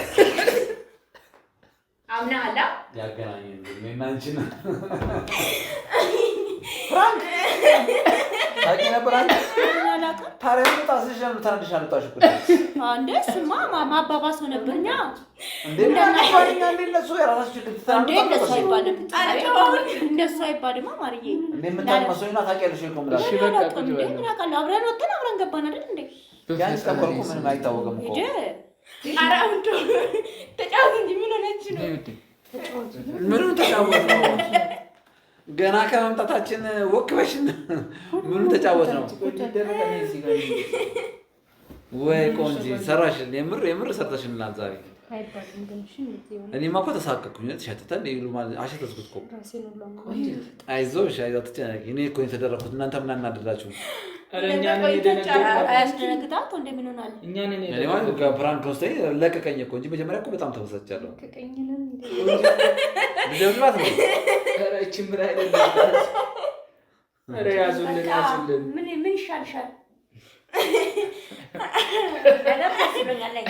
አምናሃላ። ያገናኘን እኔና አንቺን Prank ታውቂ ነበር አንቺ? አላውቅም። ታዲያ ምን ጣስሽ ለምን ተናድሽ አልወጣሽ እኮ? እንደ እሱማ ማባባስ ሆነብኛ። እንዴ ምን አገባኝ እኛ፣ እንዴ እነሱ የራሳቸው ችግር እንዴ እንደሱ አይባልም። ኧረ ተው አሁን። እንደሱ አይባልማ ማርዬ። እንዴ የምታውቅ መስሎኝ ነው። ታውቂያለሽ እኮ የምላችሁ። እሺ በቃ አላውቅም። ቁጭ እንዴ በሉ። ምን አውቃለሁ? አብረን ወጥተን አብረን ገባን አይደል እንዴ? ያንቺ ጠንኮር እኮ ምንም አይታወቅም እኮ። ሂድ። ኧረ አሁን ተው፣ ተጫወት እንጂ ምን ሆነች ነው? ምኑን ተጫወት ነው? ገና ከመምጣታችን ወክበሽን ምኑ ተጫወት ነው? ወይ ቆንጂ ሰራሽልን፣ የምር የምር ሰርተሽልናል ዛሬ። አይባልም ግን እሺ፣ እንደዚህ የሆነ እኔማ እኮ ተሳቀቅኩኝ። ሸተተን ይሉ ማለት አሸተትኩት እኮ። ራሴን ሁሉ አመመኝ። አይዞሽ፣ አይዞህ፣ አትጨነቂ። እኔ እኮ የተደረኩት እናንተ ምን አናደዳችሁ? ኧረ እኛ ነን የደነገጥነው። አያስደነግጣት እንደ ምን ሆናል? እኛ ነን እኔ የደነገጥነው። ማለት prank ውስጥ ለቀቀኝ እኮ እንጂ መጀመሪያ እኮ በጣም ተበሳጭቻለሁ። ከቀኝልን እንዴ? ልደብድባት ነው። ኧረ ይህቺ ምን አይነት፣ ኧረ ያዙልን፣ በቃ ያዙልን። ምን ምን ይሻልሻል? ነገር ደስ ብሎኛል። ላይ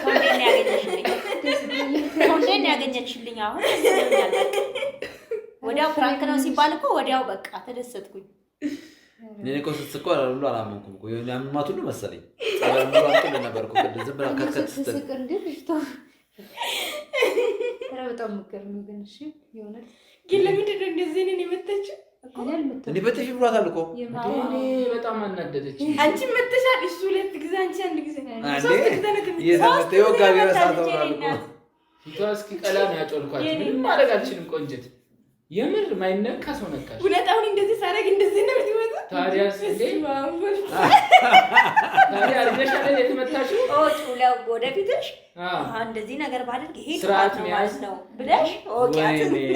ቶንዴን ያገኘሽልኝ፣ ቶንዴን ያገኘችልኝ አሁን ደስ ብሎኛል። በቃ ወዲያው prank ነው ሲባል እኮ ወዲያው በቃ ተደሰትኩኝ። እኔ እኮ ስትስቆ ሁሉ አላመንኩም እኮ፣ የሆነ ያመማት ሁሉ መሰለኝ። ጸበል ሙሉ አምጥቶልን ነበር እኮ ቅድም ዝም ብላ ከትከት ስትል። ስትስቅ እንዴ ልጅቷ! ኧረ በጣም የምትገርም ግን እሺ፣ የእውነት። ግን ለምንድን ነው እንደዚህ እኔን የመታችው? እኔ አልመታሁም። እኔ በጥፊ ብሏታል እኮ። የምር። እኔ በጣም አናደደች። አንቺ መተሻል፣ እሱ ሁለት ጊዜ፣ አንቺ አንድ ጊዜ፣ አንዴ ሶስት ጊዜ ነው የተመታው። እየተመታ የወጋ ቢረሳ ተብሏል እኮ። ፊቷ እስኪቀላ ነው ያጮልኳት። ምንም ማድረግ አልችልም። ቆንጅት የምር ማይነካ ሰው ነካሽ። እውነት አሁን እንደዚህ ሳደርግ እንደዚህ ነው የምትመጣው? ታዲያስ እንዴ? በስመ አብ ወልድ። ታዲያ አድርገሽ አይደል የተመታሽው? ኦጩ ለው ወደፊትሽ እንደዚህ ነገር ባደርግ ይሄ ስርዓት ጥፋት ነው መያዝ። ማለት ነው ብለሽ ኦቂያት። ወይኔ።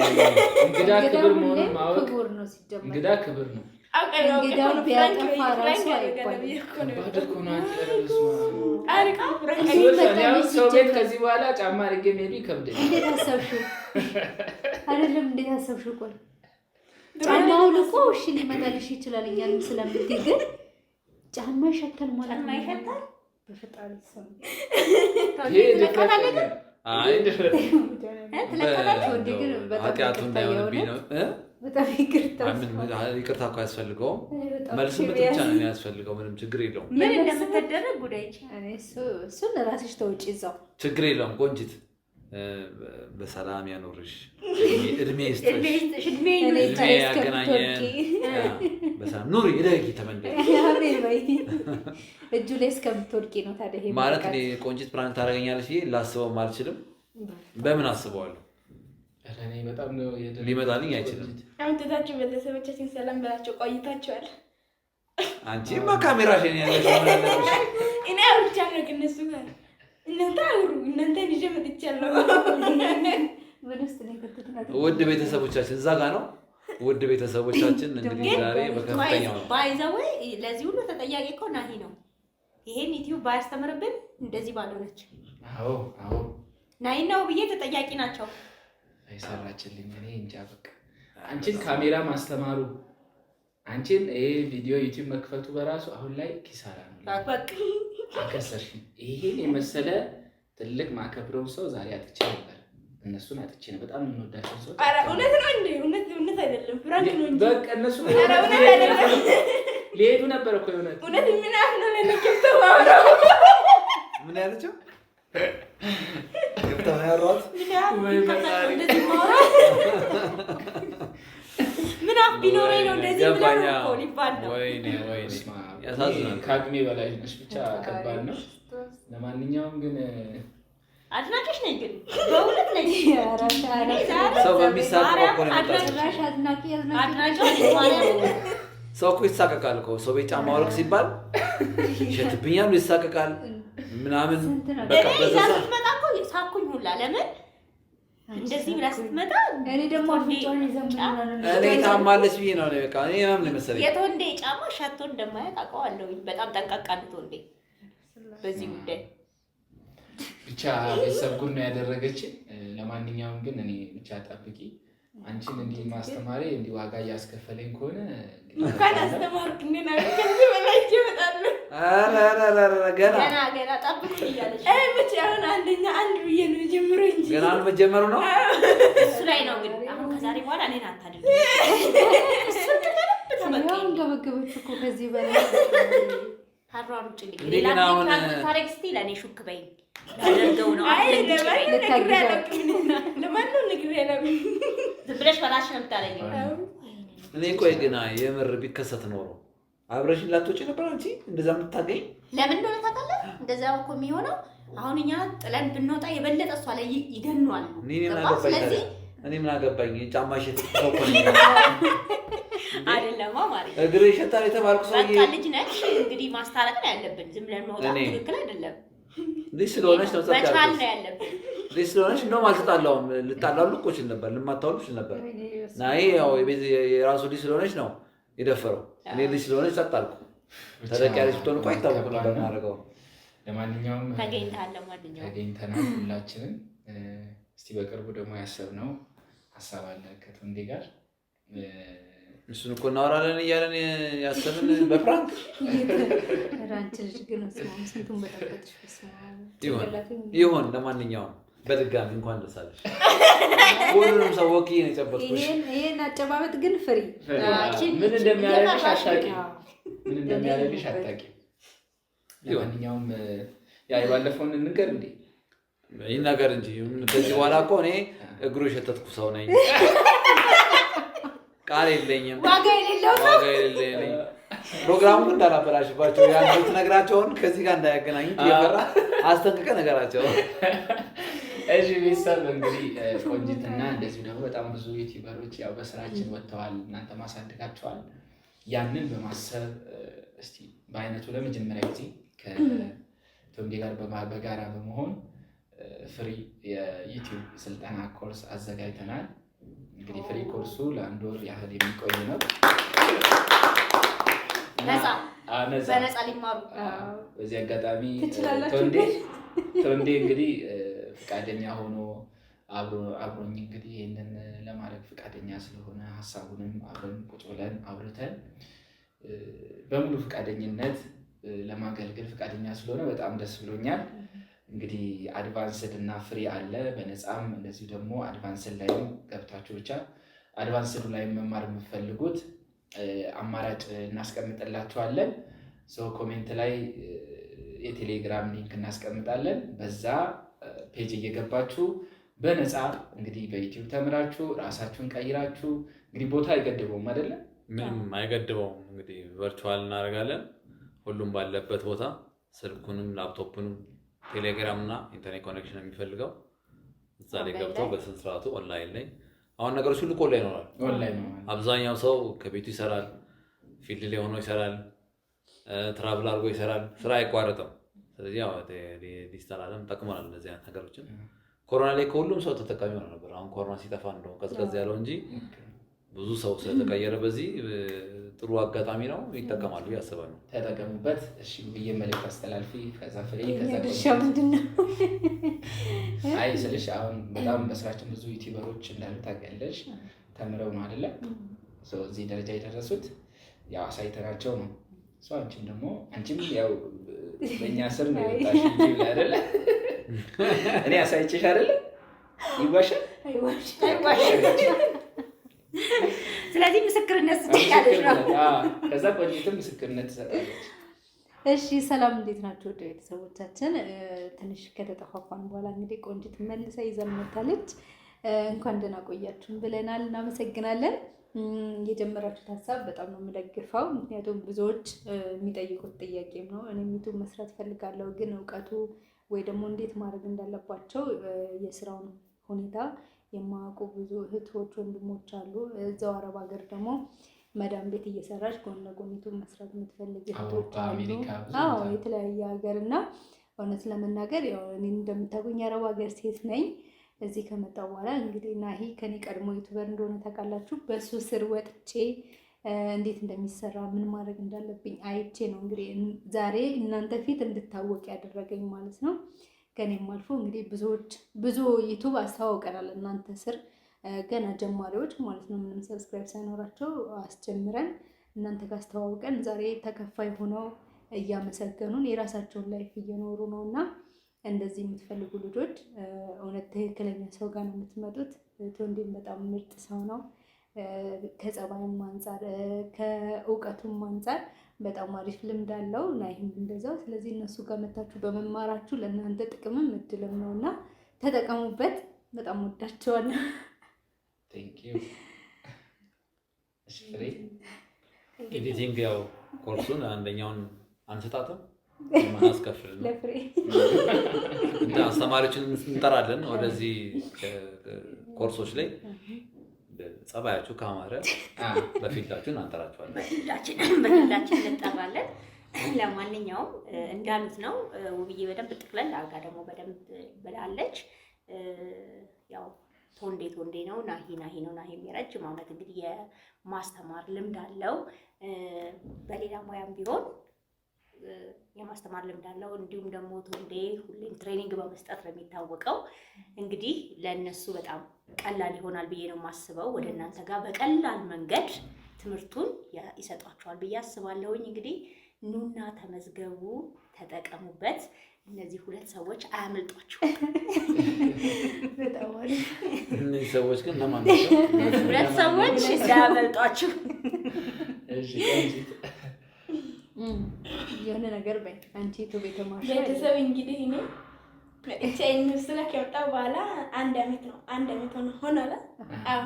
እንግዳ ክብር መሆኑን ማወቅ ክቡር ነው ሲጀመር። እንግዳ ክብር ነው። አውቄ ነው፣ አውቄ እኮ ነው። እንግዳው Prank ቢያጠፋ Prank ራሱ ያደርጋል አይባልም። ብዬ እኮ ነው። ከባድ እኮ ነው። አንቺ ኧረ በስመ አብ። ኧረ እኮ prank እንዴት ሰዎች መጣ እኔ አሁን ልጅ ሰው ቤት ሲጀመር? ከዚህ በኋላ ጫማ አድርጌ መሄዱ ይከብደኛል። እንዴት አሰብሽው? አይደለም እንዴት አሰብሽው? ቆይ ጫማውን እኮ እሺ ሊመጣልሽ ይችላል እኛንም ስለምትይ፣ ግን ጫማ ይሸታል ማለት ጫማ ነው። ይሸታል? በፈጣሪ ስም። ይሄ ድፍረት ትለቃታለህ ግን? አይ ድፍረት። ትለቃታለህ? ወንዴ ግን በጣም ኃጢአቱ ይቅርታ እንዳይሆንብኝ ነው እ? በጣም ይቅርታ። አይ ምን ይቅርታ እኮ አያስፈልገውም። እኔ በጣም መልስ ምት ብቻ ነው የሚያስፈልገው። ምንም ችግር የለውም። ምን እንደምትደረግ ጉዳይ። እኔ እሱን ራስሽ ተውጪ እዛው። ችግር የለውም። ቆንጂት በሰላም ያኖርሽ፣ እድሜ ይስጥሽ፣ እድሜ እኔ እድሜ ያገናኘን። በሰላም ኑሪ፣ እደጊ፣ ተመንደጊ። አሜን በይ። እጁ ላይ እስከምትወድቂ ነው ታዲያ ይሄ ማለት ምርቃት። እኔ ቆንጂት prank ታደርገኛለች ብዬ ላስበውም አልችልም። በምን አስበዋለሁ? ኧረ እኔ በጣም ነው የደነገጥኩት። ሊመጣልኝ አይችልም። አሁን ትታችሁ ቤተሰቦቻችን ሰላም ብላቸው ቆይታችኋል። አንቺማ ካሜራሽን ያለሽ ምን አለብሽ? እኔ አውርቻለሁ ከእነሱ ጋር። እናንተ አውሩ። እናንተን ይዤ መጥቻለሁ። ምን ውስጥ ነው የከተትናት? ውድ ቤተሰቦቻችን እዛ ጋ ነው። ውድ ቤተሰቦቻችን እንግዲህ ዛሬ በከፍተኛው ነው By the way ለዚህ ሁሉ ተጠያቂ እኮ ናሂ ነው። ይሄን ዩቲዩብ ባያስተምርብን እንደዚህ ባልሆነች። አዎ አዎ፣ ናሂ ነው ብዬ ተጠያቂ ናቸው። አይሰራችልኝ። እኔ እንጃ በቃ አንቺን ካሜራ ማስተማሩ፣ አንቺን ይሄ ቪዲዮ ዩቲዩብ መክፈቱ በራሱ አሁን ላይ ኪሳራ ነው። በቃ አከሰርሽኝ። ይሄን የመሰለ ትልቅ ማከብረውን ሰው ዛሬ አጥቼ ነበር። እነሱን አጥቼ ነው። በጣም የምንወዳቸው ሰው። ኧረ እውነት ነው እንዴ? እውነት እውነት አይደለም፣ prank ነው እንጂ። በቃ እነሱ ኧረ እውነት አይደለም። ሊሄዱ ነበር እኮ የእውነት። እውነት ምን አፍ ነው ለእኔ ገብተው ማውራው? ምን ያለችው ገብታ ነው ያወራሁት። ምን ያህል ወይ ፈጣሪ። እንደዚህ ማውራት ምን አፍ ቢኖረኝ ነው እንደዚህ ብለህ ነው እኮ ሊባል ነው። ወይኔ ወይኔ፣ በስመ አብ። ያሳዝናል። ከአቅሜ በላይ ነሽ። ብቻ ከባድ ነው። ለማንኛውም ግን አድናቂሽ ነኝ ግን በእውነት ነኝ። እኔ ዛሬ ሰው በሚሳቀቀው እኮ ነው የመጣችው። ጭራሽ አድናቂ አድናቂ አድናቂ ነኝ ማርያምን። ሰው እኮ ይሳቀቃል እኮ፣ ሰው ቤት ጫማ አውልቅ ሲባል ይሸትብኛል ብሎ ይሳቀቃል ምናምን። ስንት ነው? በቃ እኔ በዛ ይዛ ሰዓት ስትመጣ እኮ ሳኩኝ ሁላ። ለምን እንደዚህ ብላ ስትመጣ እኔ ደግሞ አፍንጫውን ይዘን ምን ሆና ነው? እኔ ታማለች ብዬ ነው። እኔ በቃ እኔ ምናምን መሰለኝ። የቶንዴ ጫማ ሸቶ እንደማያውቅ አውቀዋለሁ። በጣም ጠንቃቃ ነው ቶንዴ በዚህ ጉዳይ። ብቻ ቤተሰብ ጉድ ነው ያደረገችን። ለማንኛውም ግን እኔ ብቻ ጠብቂ፣ አንቺን እንዲህ ማስተማሪ እንዲህ ዋጋ እያስከፈለኝ ከሆነ እንግዲህ እንኳን አስተማርክ እንዴ ነው፣ ከዚህ በላይ እመጣለሁ። ኧረ ኧረ ኧረ ኧረ ገና ገና ገና ጠብቁኝ እያለች አይ መቼ አሁን አንደኛ አንድ ብዬ ነው የጀምረው እንጂ። ገና አሁን መጀመሩ ነው። እሱ ላይ ነው ግን አሁን ከዛሬ በኋላ እኔን አታድርጊ። እሱን ግን በደንብ ተበቀይኝ። አሁን ገበገበች እኮ ከዚህ በላይ። ታሯሩጭልኝ። እንዴ ሌላ ግን አሁን prank ታረግ ስትይ ለእኔ ሹክ በይኝ። ላደርገው ነው። አይ አትደንግጪ በይኝ። ለማንም ነግሬ አላውቅም። ለማንም ነግሬ አላውቅም። ዝም ብለሽ በራስሽ ነው የምታደርጊው። እኔ ቆይ ግን የምር ቢከሰት ኖሮ አብረሽን ላትወጪ ነበር አንቺ እንደዛ የምታገኝ? ለምን እንደሆነ ታውቃለህ? እንደዛ እኮ የሚሆነው አሁን እኛ ጥለን ብንወጣ የበለጠ እሷ ላይ ይገኗል። እኔ ምን ገባ? አገባኝ ስለዚህ ታዲያ? እኔ ምን አገባኝ? ጫማ ሸት ሰው እኮ ነኝ። አይደለማ ማለት እግሬ ይሸታል የተባልኩ ሰውዬ። በቃ ልጅ ነሽ እንግዲህ ማስታረቅ ነው ያለብን። ዝም ብለን መውጣት እኔ ትክክል አይደለም። ልጅ ስለሆነች ነው ጸጥ መቻል ያልኩት። ነው ያለብን። ልጅ ስለሆነች እንደውም አልተጣላሁም። ልጣላሉ እኮ እችል ነበር፣ ልማታውሉ እችል ነበር። ናይ ያው የራሱ ልጅ ስለሆነች ነው የደፈረው። እኔ ልጅ ስለሆነች ጸጥ አልኩ። ብቻ ተለቅ ያለች ብትሆን እኮ አይታወቅም ከባድ ነበር ነው። የማደርገው። ለማንኛውም ተገኝተሃል። ለማንኛውም ተገኝተናል ሁላችንም። እስቲ በቅርቡ ደግሞ ያሰብነው ሀሳብ አለ ከቶንዴ ጋር። እሱን እኮ እናወራለን እያለን ያሰብን በ prank። ኧረ አንቺ ልጅ ግን በስመ አብ ስንቱን በጠበጥሽ። በስመ አብ። ይሁን ይሁን። ለማንኛውም በድጋሚ እንኳን ደስ አለሽ። ሁሉንም ሰው ወክዬ ነው የጨበጥኩሽ። ይሄን አጨባበጥ ግን free ምን እንደሚያደርግሽ አታውቂም። አዎ። ምን እንደሚያደርግሽ አታውቂም። ለማንኛውም ያ የባለፈውን እንንገር እንዴ? ይህ ነገር እንጂ ከዚህ በኋላ እኮ እኔ እግሩ የሸተትኩ ሰው ነኝ። ቃል የለኝም፣ ዋጋ የሌለው ዋጋ የሌለኝ ነኝ። ፕሮግራሙን እንዳላበላሽባቸው ያሉት ነግራቸውን ከዚህ ጋር እንዳያገናኙ እየፈራ አስጠንቅቀ ነገራቸው። እሺ ቤተሰብ እንግዲህ ቆንጂትና እንደዚሁ ደግሞ በጣም ብዙ ዩቲዩበሮች ያው በስራችን ወጥተዋል፣ እናንተ ማሳድጋቸዋል። ያንን በማሰብ እስቲ በአይነቱ ለመጀመሪያ ጊዜ ከቶንዴ ጋር በጋራ በመሆን free የዩቲዩብ ስልጠና ኮርስ አዘጋጅተናል። እንግዲህ free ኮርሱ ለአንድ ወር ያህል የሚቆይ ነው። ነፃ ነፃ። በነፃ ሊማሩ። በዚህ አጋጣሚ ትችላላችሁ። ቶንዴ እንግዲህ ፍቃደኛ ሆኖ አብሮኝ እንግዲህ ይህንን ለማድረግ ፍቃደኛ ስለሆነ ሀሳቡንም አብረን ቁጭ ብለን አውርተን በሙሉ ፍቃደኝነት ለማገልገል ፍቃደኛ ስለሆነ በጣም ደስ ብሎኛል። እንግዲህ advanced እና free አለ፣ በነፃም እንደዚሁ ደግሞ advanced ላይም ገብታችሁ ብቻ advanced ኡ ላይ መማር የምትፈልጉት አማራጭ እናስቀምጥላችኋለን። ሰው comment ላይ የቴሌግራም link እናስቀምጣለን። በዛ page እየገባችሁ በነፃ እንግዲህ በዩቲዩብ ተምራችሁ ራሳችሁን ቀይራችሁ እንግዲህ ቦታ አይገድበውም አይደለም? ምንም አይገድበውም። እንግዲህ virtual እናደርጋለን። ሁሉም ባለበት ቦታ ስልኩንም ላፕቶፑንም ቴሌግራም እና ኢንተርኔት connection የሚፈልገው እዛ ላይ ገብተው በስነ ስርዓቱ ኦንላይን ላይ፣ አሁን ነገሮች ሁሉ ኦንላይን ይኖራል። ኦንላይን ነው ማለት። አብዛኛው ሰው ከቤቱ ይሰራል፣ field ላይ ሆኖ ይሰራል፣ travel አድርጎ ይሰራል። ስራ አይቋረጥም። ስለዚህ ያው ዲጂታል ዓለም ጠቅሞናል እንደዚህ አይነት ነገሮችን። ኮሮና ላይ ከሁሉም ሰው ተጠቃሚ ሆኖ ነበር። አሁን ኮሮና ሲጠፋ እንደውም ቀዝቀዝ ያለው እንጂ ብዙ ሰው ስለተቀየረ በዚህ ጥሩ አጋጣሚ ነው፣ ይጠቀማሉ ያስባሉ። ተጠቀሙበት። እሺ ብዬ መልዕክት አስተላልፊ። ከዛ ፍሬ የእኛ ድርሻ ምንድን ነው? አይ ስልሽ አሁን በጣም በስራችን ብዙ YouTuber ኦች እንዳሉ ታውቂያለሽ። ተምረው ነው አይደለ እዚህ ደረጃ የደረሱት፣ ያው አሳይተናቸው ነው። አንቺም ደግሞ አንቺም ያው በእኛ ስር ነው የወጣሽ YouTube ላይ አይደለ? እኔ አሳይቼሽ አይደለ? ይዋሻል። ስለዚህ ምስክርነት ስጭኛለሽ ነው። ከዛ ቆንጂትም ምስክርነት ትሰጣለች። እሺ ሰላም፣ እንዴት ናቸው ውድ ቤተሰቦቻችን? ትንሽ ከተጠፋፋን በኋላ እንግዲህ ቆንጂት መልሳ ይዘን መታለች። እንኳን ደህና ቆያችሁን ብለናል። እናመሰግናለን። የጀመራችሁት ሀሳብ በጣም ነው የምደግፈው። ምክንያቱም ብዙዎች የሚጠይቁት ጥያቄም ነው። እኔም YouTube መስራት ፈልጋለሁ፣ ግን እውቀቱ ወይ ደግሞ እንዴት ማድረግ እንዳለባቸው የስራውን ሁኔታ የማያውቁ ብዙ እህቶች ወንድሞች አሉ። እዛው አረብ ሀገር ደግሞ መዳም ቤት እየሰራች ጎን ለጎን YouTube መስራት የምትፈልግ እህቶች አሉ። አዎ የተለያየ ሀገር እና እውነት ለመናገር ያው እኔ እንደምታውቁኝ የአረብ ሀገር ሴት ነኝ። እዚህ ከመጣሁ በኋላ እንግዲህ ናሂ ከኔ ቀድሞ YouTuber እንደሆነ ታውቃላችሁ። በሱ ስር ወጥቼ እንዴት እንደሚሰራ ምን ማድረግ እንዳለብኝ አይቼ ነው እንግዲህ ዛሬ እናንተ ፊት እንድታወቅ ያደረገኝ ማለት ነው። ከኔም አልፎ እንግዲህ ብዙዎች ብዙ YouTube አስተዋውቀናል እናንተ ስር ገና ጀማሪዎች ማለት ነው። ምንም subscribe ሳይኖራቸው አስጀምረን እናንተ ጋር አስተዋውቀን ዛሬ ተከፋይ ሆነው እያመሰገኑን የራሳቸውን life እየኖሩ ነው እና እንደዚህ የምትፈልጉ ልጆች እውነት ትክክለኛ ሰው ጋር ነው የምትመጡት። ቶንዴም በጣም ምርጥ ሰው ነው። ከጸባይም አንጻር ከእውቀቱም አንጻር በጣም አሪፍ ልምድ አለው እና ይህም እንደዛው። ስለዚህ እነሱ ጋር መታችሁ በመማራችሁ ለእናንተ ጥቅምም እድልም ነው እና ተጠቀሙበት። በጣም ወዳቸዋለሁ። Editing ያው ኮርሱን አንደኛውን አንስጣትም ማስከፍል ነው። ለፍሬ አስተማሪዎችን እንጠራለን ወደዚህ ኮርሶች ላይ ጸባያችሁ ካማረ በ field ኣችሁ አንጠራችኋለን። በ field ኣችን እንጠራለን። ለማንኛውም እንዳሉት ነው። ውብዬ በደንብ ጥቅለል አድርጋ ደግሞ በደንብ ብላለች። ያው ቶንዴ ቶንዴ ነው፣ ናሂ ናሂ ነው። ናሂ የረጅም ዓመት እንግዲህ የማስተማር ልምድ አለው። በሌላ ሙያም ቢሆን የማስተማር ልምድ አለው። እንዲሁም ደግሞ ቶንዴ ሁሌም training በመስጠት ነው የሚታወቀው። እንግዲህ ለእነሱ በጣም ቀላል ይሆናል ብዬ ነው የማስበው። ወደ እናንተ ጋር በቀላል መንገድ ትምህርቱን ይሰጧቸዋል ብዬ አስባለሁኝ። እንግዲህ ኑና ተመዝገቡ፣ ተጠቀሙበት። እነዚህ ሁለት ሰዎች አያመልጧችሁ። በጣም አሪፍ። እነዚህ ሰዎች ግን እነማን ናቸው? እነዚህ ሁለት ሰዎች እንዳያመልጧችሁ። እሺ ቆንጂት የሆነ ነገር በይ አንቺ YouTube የተማርሽ ቤተሰብ እንግዲህ እኔ መጥቼ እነሱ ጋር ከመጣሁ በኋላ አንድ አመት ነው። አንድ አመት ሆኖ ሆኗል። አዎ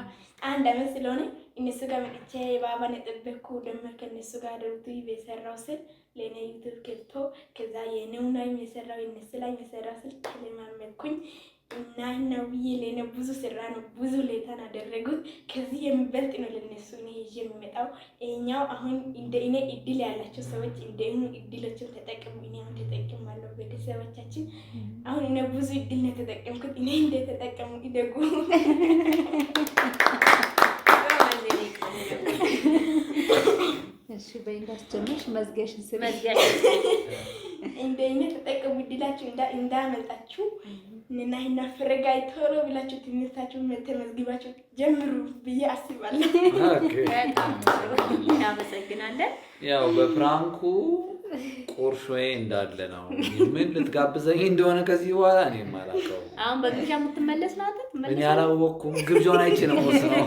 አንድ አመት ስለሆነ እነሱ ጋር መጥቼ ባባን የጠበቅኩ ደግሞ ከእነሱ ጋር YouTube የሰራው ስል ለእኔ YouTube ከፍቶ ከዛ የኔው ላይ የሰራው የእነሱ ላይ የሰራው ስል ተለማመድኩኝ እና ነው ብዬ ለእኔ ብዙ ስራ ነው ብዙ ሌታን አደረጉት። ከዚህ የሚበልጥ ነው ለእነሱ እኔ ይዤ የሚመጣው ይኸኛው። አሁን እንደ እኔ እድል ያላቸው ሰዎች እንደ እኔ እድሎችን ተጠቅሙ። እኔ አሁን ተጠቅማለሁ። ቤተሰቦቻችን አሁን እኔ ብዙ እድል ነው የተጠቀምኩት። እኔ እንደተጠቀሙ ይደጉ። እሺ በይ እንዳስጀምርሽ መዝጊያሽን ስሪ። እንደ እኔ ተጠቀሙ። እድላችሁ እንዳያመልጣችሁ እና እና ፍረጋይ ቶሎ ብላችሁ ትምህርታችሁ ተመዝግባችሁ ጀምሩ ብዬ አስባለሁ። Okay። በጣም ጥሩ እናመሰግናለን። ያው በ prank ኡ ቁርሾዬ እንዳለ ነው። ምን ልትጋብዘኝ እንደሆነ ከዚህ በኋላ እኔም አላውቀውም። አሁን በግብዣ የምትመለስ ናት። እኔ አላወቅኩም። ግብዣውን አይቼ ነው የምወስነው።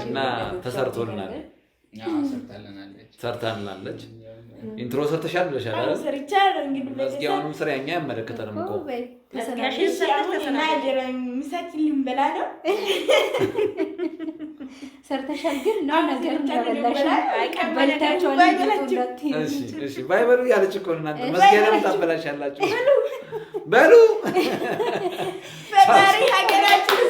እና ተሰርቶልናል፣ ሰርታለናለች። ሰርታልናለች። Intro ሰርተሻል ብለሻል አይደል? ሰርቻለሁ እንግዲህ ቤተሰብ መዝጊያውንም ስራ እኛ አይመለከተንም እኮ። በይ መዝጊያሽን እሺ፣ አሁን እና ምሳችን ልንበላ ነው። ሰርተሻል ግን ነው ነገር እንዳበላሽ በልታችኋል። በልታችኋል እንዳትዪ። እሺ እሺ፣ ባይበሉ እያለች እኮ ነው እናንተ መዝጊያ ለምን ታበላሻላችሁ? በሉ። ፈጣሪ ሀገራችን